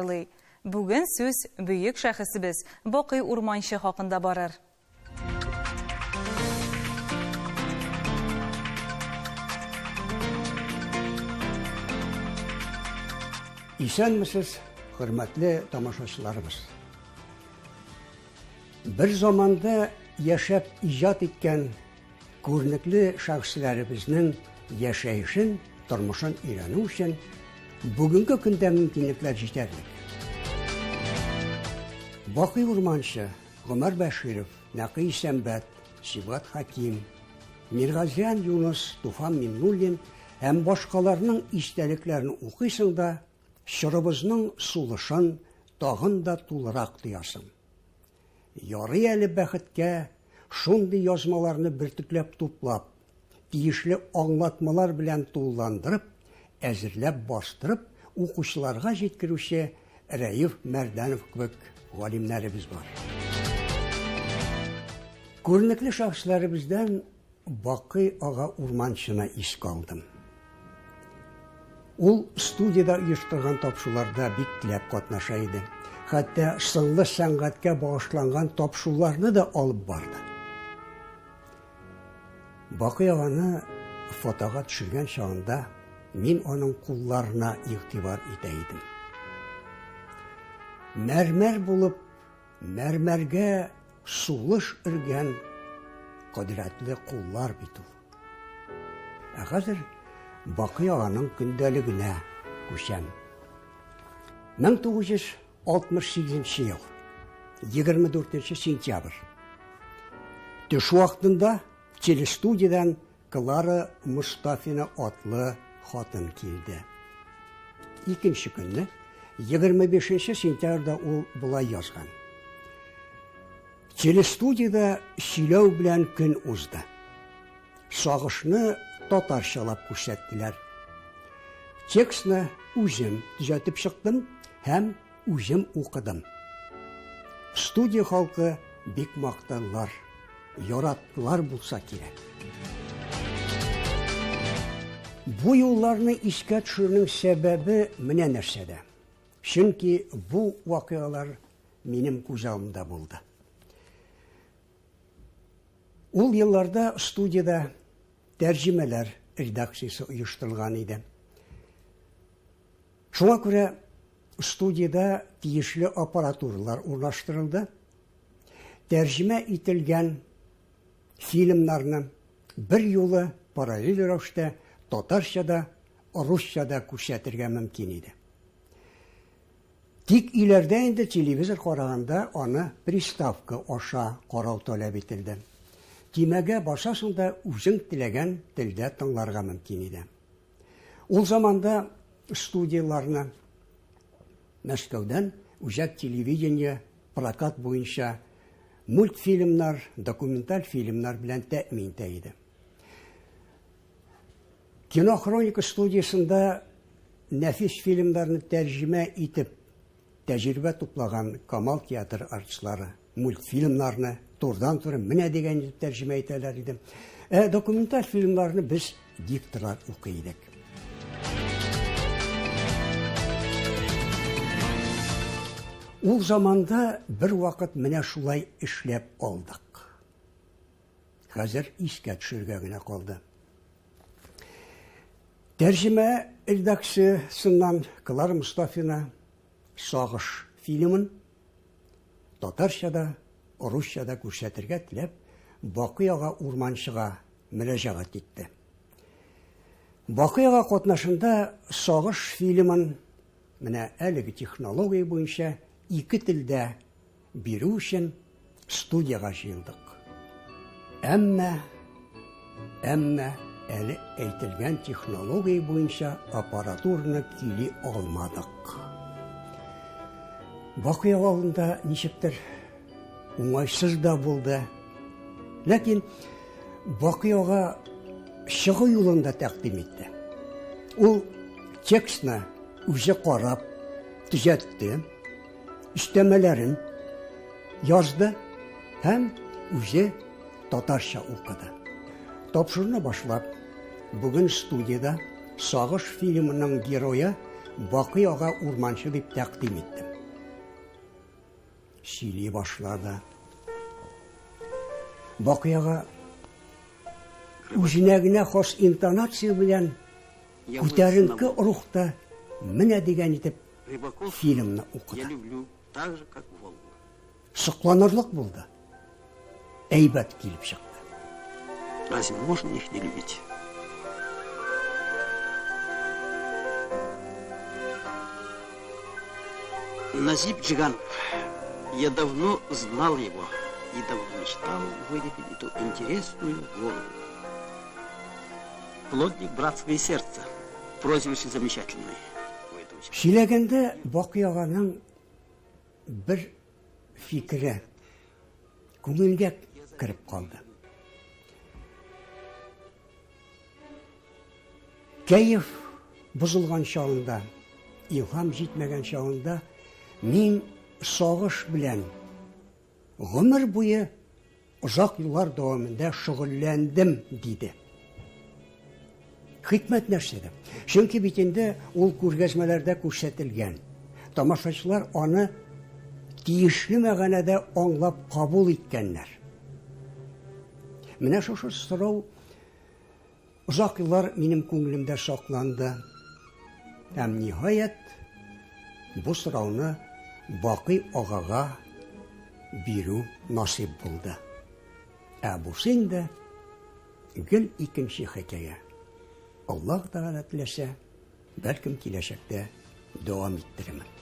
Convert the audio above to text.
Лый. Бүген сүз бөек шәхесебез Бакый Урманче хакында барыр. Исәнмесез, хөрмәтле тамашачыларыбыз. Бер заманда яшәп иҗат иткән Күренекле шәхесләребезнең яшәешен, тормышын өйрәнү өчен бүгенге көндә мөмкинлекләр җитәрлек. Бакый Урманчы, Гомәр Бәширов, Нәкый Исәнбәт, Сибгат Хәким, Миргазиян Юныс, Туфан Миңнуллин һәм башкаларның истәлекләрен укыйсың да, чорыбызның сулышын тагын да тулырак тоясың. Ярый әле бәхеткә, шундый язмаларны бөртекләп туплап, тиешле аңлатмалар белән тулыландырып, әзерләп бастырып, укучыларга җиткерүче Рәиф Мәрдәнов кебек галимнәребез бар. Күренекле шәхесләребездән Бакый ага Урманчыны искә алдым. Ул студиядә оештырган тапшыруларда бик теләп катнаша иде. Хәтта сынлы сәнгатькә багышланган тапшыруларны да алып барды. Бакый аганы фотога төшергән чагында мин аның кулларына игътибар итә идем. Мәрмәр булып, мәрмәргә сулыш өргән кодрәтле куллар бит ул. Ә хәзер Бакый аганың көндәлегенә күчәм. 1968 ел, 24 сентябрь. Төш вакытында телестудиядән Клара Мостафина атлы хатын килде. Икенче көнне, 25 сентябрьдә ул болай язган. Телестудиядә сөйләү белән көн узды. Сагышны татарчалап күрсәттеләр. Текстны үзем төзәтеп чыктым һәм үзем укыдым. Студия халкы бик мактадылар, яраттылар булса кирәк. Бу юлларны искә төшерүнең сәбәбе менә нәрсәдә. Чөнки бу вакыйгалар минем күз алдымда булды. Ул елларда студиядә тәрҗемәләр редакциясе оештырылган иде. Шуңа күрә студиядә тиешле аппаратуралар урнаштырылды. Тәрҗемә ителгән фильмнарны бер юлы параллель рәвештә татарча да, русча да күрсәтергә мөмкин иде. Тик өйләрдә инде телевизор караганда аны приставка аша карау таләп ителде. Төймәгә басасың да үзең теләгән телдә тыңларга мөмкин иде. Ул заманда студияләрне Мәскәүдән үзәк телевидение прокат буенча мультфильмнар, документаль фильмнар белән тәэмин итә иде. Кинохроника студиясендә нәфис фильмнарны тәрҗемә итеп тәҗрибә туплаган Камал театры артистлары мультфильмнарны турыдан-туры менә дигән итеп тәрҗемә итәләр иде. Ә документаль фильмнарны без дикторлар укый идек. Ул заманда бер вакыт менә шулай эшләп алдык. Хәзер искә төшерергә генә калды. Тәрҗемә редакциясеннән Клара Мустафина Сагыш фильмын татарча да, русча да күрсәтергә теләп, Бакый ага Урманчыга мөрәҗәгать итте. Бакый ага катнашында Сагыш фильмын менә әлеге технология буенча ике телдә бирү өчен студиягә җыелдык. Әмма, әмма әле әйтелгән технология буенча аппаратураны көйли алмадык. Бакый авылында ничектер уңайсыз да булды. Ләкин Бакый ага чыгу юлын да тәкъдим итте. Ул текстны үзе карап, төзәтте. Өстәмәләрен язды һәм үзе татарча укыды. Тапшыруны башлап, бүген студиядә Сагыш фильмының герое Бакый ага Урманчы дип тәкъдим иттем. Сөйли башлады. Бакый ага үзенә генә хас интонация белән күтәренке рухта менә дигән итеп фильмны укыды. Сокланырлык булды. Әйбәт килеп чыкты. Разве можно их не любить? Назип Джиганов. Я давно знал его и давно мечтал вылепить эту интересную голову. Плотник братское сердце. Прозвище замечательное. Сөйләгәндә Бакый аганың бер фикере күңелгә кереп калды. Кәеф бозылган чагында, илһам җитмәгән чагында мин сагыш белән гомер буе Озак еллар дәвамында шөгыльләндем, диде. Хикмәт нәрсәдә? Чөнки бит инде ул күргәзмәләрдә күрсәтелгән. Тамашачылар аны тиешле мәгънәдә аңлап кабул иткәннәр. Менә шушы сорау Озак еллар минем күңелемдә сакланды. Һәм, ниһаять, бу сорауны Бакый агага бирү насыйп булды. Ә бусы инде гел икенче хикәя. Аллаһ Тәгалә теләсә, бәлкем киләчәктә дәвам иттерермен.